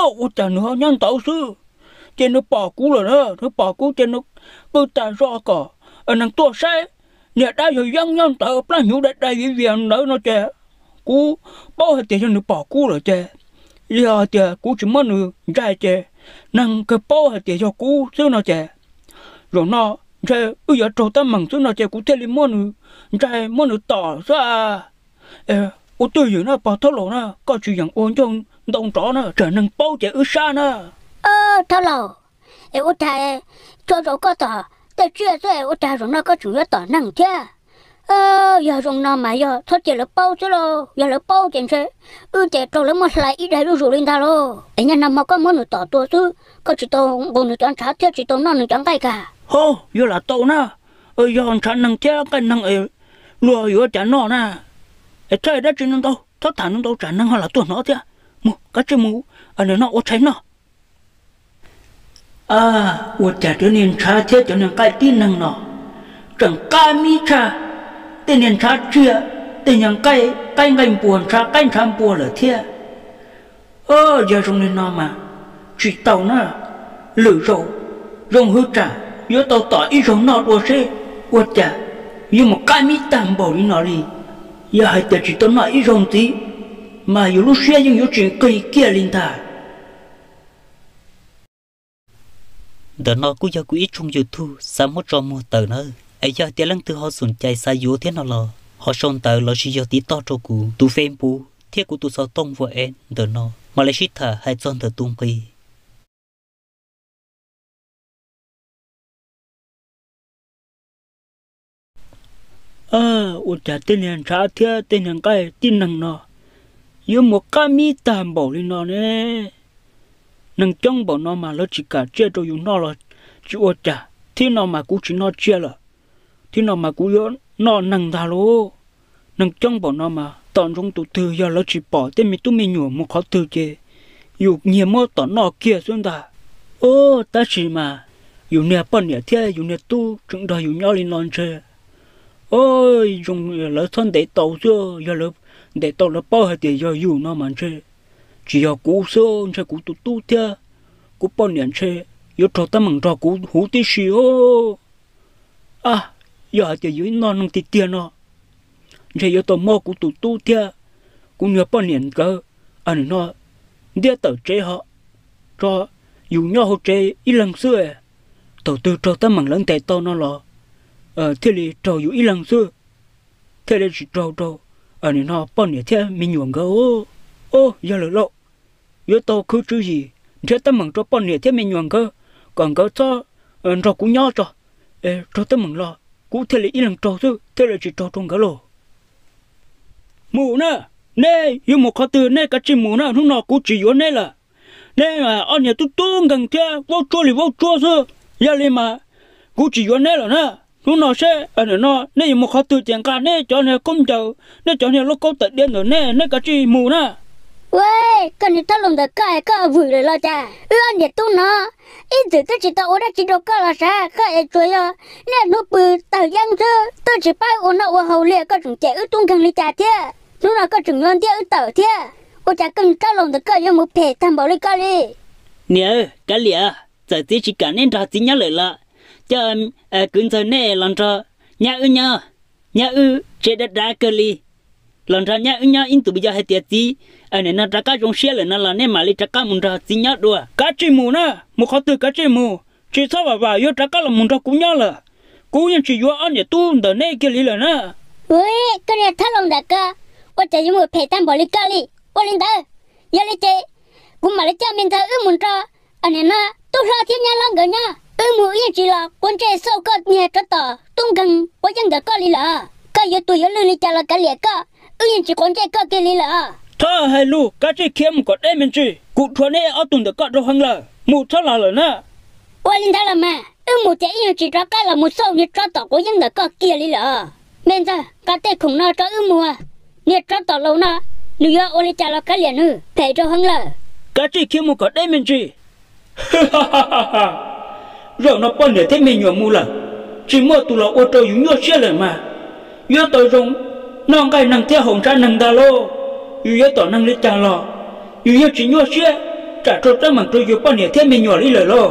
Ua cas nws ho nyob ntawd xwb? Ces nws pom kuv lawm na, nws pom kuv ces nws qw tas zog kom neeg tuaj saib, niag dab yog yeeb nyob ntawd, plab hnyuv dai dai viv vias ntawd no ces kuv paub hais tias yog nws pom kuv lawm ces, yog hais tias kuv tsis muab nws ntsaig ces neeg kawg paub hais tias yog kuv xwb no ces, zaum no ntshe wb yuav raug teeb meem xwb no ces kuv thiaj li muab nws ntsaig muab nws tom xwb. Ua twj ywm na pog thaub laus na, koj tsis yeem ua ncauj ntau nrov na, tsam neeg paub ces wb sab na. Thaub laus, es ua cas tsuas zaum koj tom tej tsiaj xwb es ua cas zaum no koj tseem yuav tom neeg thiab? Yog zoo no mas yog txhob cia lawv paub xwb lauj, yog lawv paub ces ntshe wb ces raug lawv muab hlais ib daig zuj zus li ntag lauj. Es nyaj no mas koj muab nws tom tua xwb, koj tsis tau nqus nws cov ntshav thiab tsis tau noj nws cov nqaij kag. Ho, yuav lam tau na, yog ntshav neeg thiab nqaij neeg es luag yuav cas noj na. Es txhob dab tsi ntau ntau, txhob tham ntau ntau tsam neeg ho lam tuaj hnov thiab. Mus, kav tsij mus, nim no ua tshais noj. Ua cas cov niag ntshav thiab cov niag nqaij tib neeg no tseem qab mib tshaj tej niag ntshav tsiaj, tej niag nqaij qaib nqaij npua, ntshav qaib ntshav npua lawm thiab. Yog zoo li no mas tsis tau na, lwm zaus zoo hwv tsam yuav tau tom ib zaug noj dua seb ua cas yuav mus qab mib tag npaum li no li. Yog hais tias tsis tau noj ib zaug ntxiv mas yus lub siab yeej yuav tsis nqig kiag li ntag. Ntawm no kuj yog kuv ib tshooj YouTube xav muab tso muag tawm nawb. Es yog tias leej twg ho xoom cai xav yuav thiab no los ho sau ntawv lossis yog tiv toj rau kuv tus Facebook thiab kuv tus xov tooj WhatsApp ntawm no mam li sib tham hais txog ntawm tus nqi. Ua cas tej niag ntshav thiab tej niag nqaij tib neeg no yuav mus qab mib tag npaum li no ne? Neeg coob npaum no mas lawv tsis kam tsiaj rau yus noj los tsis ua cas, thib no mas kuv tsis noj tsiaj lawm, thib no mas kuv yuav noj neeg ntag lauj. Neeg coob npaum no mas tom ntsoov tus twg yog lawv tsis pom tej me tub me nyuam mus qhov twg ces yus nyiag muab tom noj kiag xwb ntag. Tab sis mas yus niag poj niam thiab yus niag tub tseem nrog yus nyob li no ntshe zoo lawv txhob ntes tau xwb, yog lawv ntes tau lawv paub hais tias yog yus no mas ntshe tsis yog kuv xwb, ntshe kuv tus tub thiab kuv poj niam ntshe yuav raug teeb meem nrog kuv huv tib si os. A, yog hais tias yuav noj neeg tiag tiag no ntshe yuav tau muab kuv tus tub thiab kuv niag poj niam nkawd, nim no ntiab tawm tsev ho tso yus nyob hauv tsev ib leeg xwb. Thaum twg raug teeb meem lawv ntes tau no los thiaj li raug yus ib leeg xwb, thiaj li tsis raug rau nim no poj niam thiab me nyuam nkawd. Yog lawm lauj, yuav tau khwv tswv yim nrhiav teeb meem rau poj niam thiab me nyuam nkawd kom nkawd txhob nrog kuv nyob tso, raug teeb meem los kuv thiaj li ib leeg raug xwb thiaj li tsis raug rau nkawd lauj. Mus na, neb yuav mus qhov twg neb kav tsij mus na, hnub no kuv tsis yuav neb lawm. Neb ob niag tub tub nkeeg thiab vaub tsuab li vaub tsuab xwb, yog li mas kuv tsis yuav neb lawm na. Hnub no seb no neb yuav mus qhov twg ces nqa neb cov niag khaub ncaws, neb cov niag lauj kaub tawm diav ntawm neb, neb kav tsij mus na. Ua, koj niag thaub laus ntawm koj, koj vwm lawm los cas? Wb ob niam tub no ib txwm twb tsis tau ua dab tsi rau koj los sav, koj es tsuas yog niaj hnub pw tawg yeeb xwb, twb tsis pab ua noj ua haus li, koj tseem cem wb tub nkeeg li cas thiab? Hnub no koj tseem yuav ntiab wb tawm thiab, ua cas koj niag thaub laus ntawm koj yuav mus phem tag npaum li koj li? Niam, kav liam, txawm txiv tsis kam neb nrog txiv nyob lawm los coj kwv ntxawg neb los nrog nyab wb nyob, nyab wb tsev dav dav kawg li, los nrog nyab wb nyob ib ntus, yog hais tias txiv nim no rov qab zoo siab lawm no los neb mam li rov qab mus nrog txiv nyob dua. Kav tsij mus na, mus qhov twg kav tsij mus, tsis txhob vam vam yuav rov qab los mus nrog kuv nyob lawm. Kuv yeej tsis yuav ob niam tub ntawm neb kiag li lawm na. Ua, koj niag thaub laus ntawm koj, ua cas yuav mus phem tag npaum li koj li? Ua li ntawd, yog li ces kuv mam li coj me ntxawg wb mus nrog nim no tub hlob thiab nyab hlob nkawd nyob. Wb mus wb yeej tsis los quav ntsej xauj koj niag tsov tom tub nkeeg quav yeeb ntawm koj li lawm. Koj yuav tuag yuav lwj li cas los kav liam koj, wb yeej tsis quav ntsej koj kiag li lawm. Txhob hais lus, kav tsij khiav mus kom deb me ntsis, kuv rhuav neb ob tug ntawm koj rau heev lawm, mus txhob los lawm na. Ua li ntawd los mas wb mus ces wb yeej tsis rov qab los mus xauj niag tsov tom quav yeeb ntawm koj kiag li lawm. Me ntxawg, nqa tej khoom no rau wb mus, niag tsov tom laus no nws yuav ua li cas los kav liam nws, phem rau heev lawm. Kav tsij khiav mus kom deb me ntsis. Zaum no poj niam thiab me nyuam mus lawm, tsis muaj tus los ua rau yus nyuaj siab lawm mas, yuav tau zoo noj nqaij neeg thiab haus ntshav neeg ntag lauj. Yus yuav tom neeg li cas los yus yeej tsis nyuaj siab. tsam rau teeb meem rau yus poj niam thiab me nyuam li lawm lauj.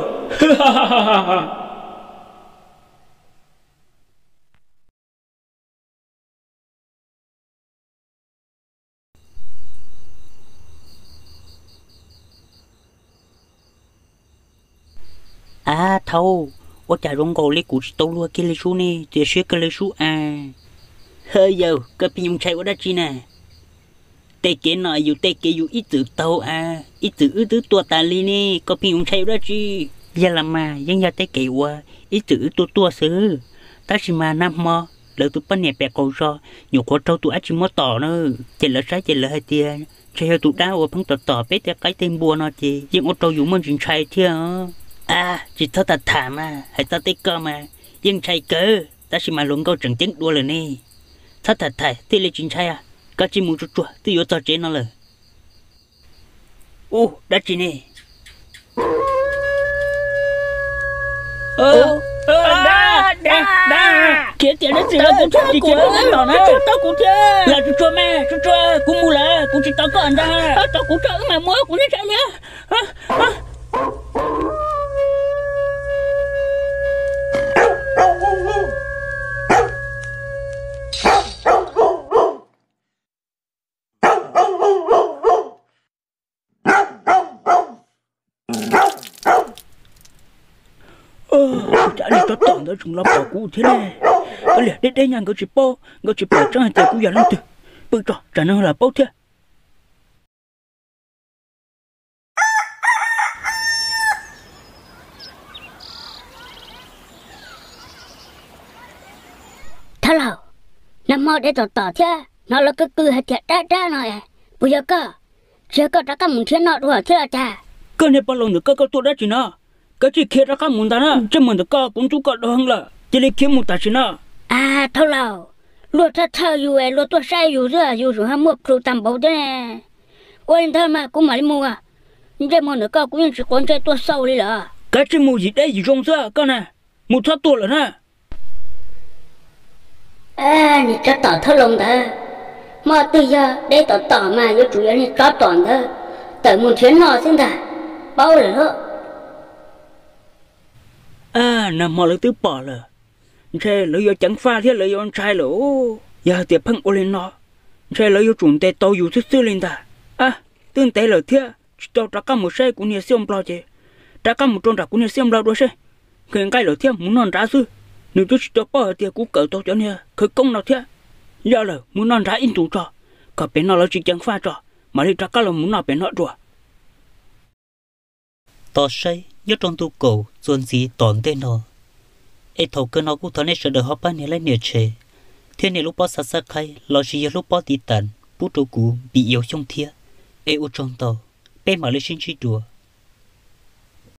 Ab thaub, ua cas zoo nkaus li kuv tsis tau luag kiag li sub ne, txias siab kawg li sub as. Hawj yawg, koj pheej yuav ntshai ua dab tsi na? Tej kev no yus tej kev yus ib txwm taug as, ib txwm wb twb tuaj tas li ne, koj pheej yuav ntshai ua dab tsi? Yog los mas yeej yog tej kev uas ib txwm wb tuaj tuaj xwb, tab sis mas nag hmo lawv tus poj niam pem qaum zos nyuam qhuav raug tus dab tsi muab tom na, ces lawv saib ces lawv hais tias ntshe yog tus dab uas pheej tom tom peb tej qaib tej npua no ces yeej ua rau yus muaj ntsis ntshai thiab. Ab, tsis txhob tham tham mas, hais txog tej ko mas yeej ntshai kawg, tab sis mas hluas nkauj tseem ceeb dua lawm ne. Txhob tham tham thiaj li tsis ntshai, koj cia mus tsuag tsuag twb yuav txog tsev no lawm. Ub, dab tsi ne? Khiav tiag dab tsi los kuv tsis khiav, kuv tsis tom na, tau kuv thiab. Los tsuag tsuag mas, tsuag tsuag, kuv mus lawm, kuv tsis tom koj ntag. Tau kuv tso wb mam mus, kuv ntshai ntshai li. Ua cas nej tsob tom ntawd tseem los pom kuv thiab ne? Ua li deb deb nyaj nkawd tsis paub, nkawd tsis pom tseeb hais tias kuv yog leej twg. Pw tso tsam neeg los paub thiab. Thawj laug, nag hmo deb tom tom thiab hnov lawv qw qw hais tias dab dab no es puas yog koj? Tsis yog koj rov qab mus nrhiav noj dua thiab los cas? Koj niag pog laus ntawm koj, koj tuaj dab tsi no? Koj cia li khiav rov qab mus ntag na. Ntsej muag ntawm koj kuv ntxub koj dua heev lawm, cia li khiav mus tam sim no. Ab thawj laug, luag thawj thawj yus es luag tuaj saib yus xwb, yus tseem ho muaj plhu tag npaum thiab ne. Ua li ntawd mas kuv mam li mus. Ntsej muag ntawm koj kuv yeej tsis quav ntsej tuaj xauj li lawm. Koj cia li mus yim deb yim zoo xwb koj na, mus txhob tuaj lawm na. Niag tsob tom thawj laug ntawd, hmo twg yog deb tom tom mas yuav tsum yog niag tsob tom ntawd tawm mus nrhiav noj xwb ntag, paub lawm lauj. Nag hmo lawv twb pom lawm, ntshe lawv yuav ceev faj thiab lawv yuav ntshai lawm. Yog hais tias pheej ua li no, ntshe lawv yuav tsum ntes tau yus xwb xwb li ntag. Ab, twb ntev lawm thiab tsis tau rov qab mus saib kuv niag xiaj nplog ces rov qab mus rau nram kuv niag xiaj nplog dua seb. Nqhis nqaij lawm thiab mus noj nrad xwb, nws twb tsis tau paub hais tias kuv kawm tau cov niag khawv koob no thiab. Yog lawm mus noj nrad ib ntus tso, kom pem no lawv tsis ceev faj tso, mam li rov qab los mus noj pem no dua. Tos saib nyob rau ntu kaum txuas ntxiv tom ntej no, es thaum kawg no kuj thov nej sawv daws ho pab nias like nias share thiab nias lub pob subscribe los sis yog lub pob tiv tas pub rau kuv Npis Iyau Xyooj thiab. Es ua tsaug ntau, peb mam li sib ntsib dua.